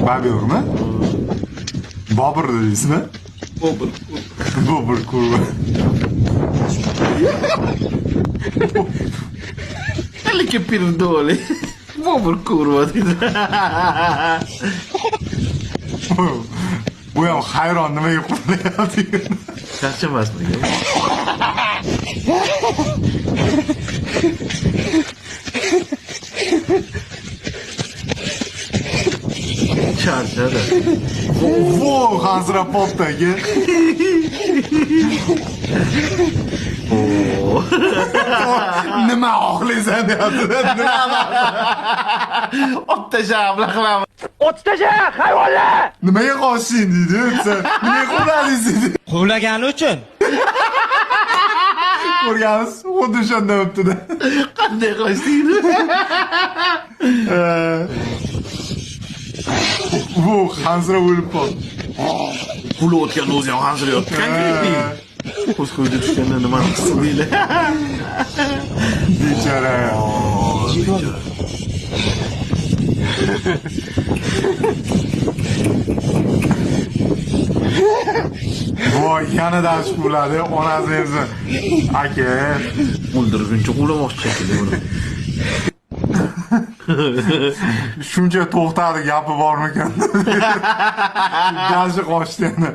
Baburmi? Bobur deysizmi? Bobur. Bobur kurva. Quelli che pirdoli. Bobur kurva deydi. Bu ham hayron nimaga quvlayapti. Charchamasmi? Charchadi. Vo, hansirab qolibdi aka. Oo. Nima xohlaysan deyapti. Nima? Ot tasha ablah qilamiz. Nimaga qochding deydi. Sen nimaga quvladingiz deydi. Quvlagani uchun. Ko'rganmiz, xuddi o'shanda o'tdi-da. Qanday qochding? Bu hansirab o'lib qoldi. Quvlayotganda o'zi ham hansirayapti. Konkretniy. Ko'z ko'zga tushganda nima his qildinglar? Bechora. Voy, yana dars quvladi, onasi emsin. Aka, O'ldirguncha quvlamoqchi shekilli buni. Shuncha to'xtadi, gapi bormikan? Gazi qochdi endi.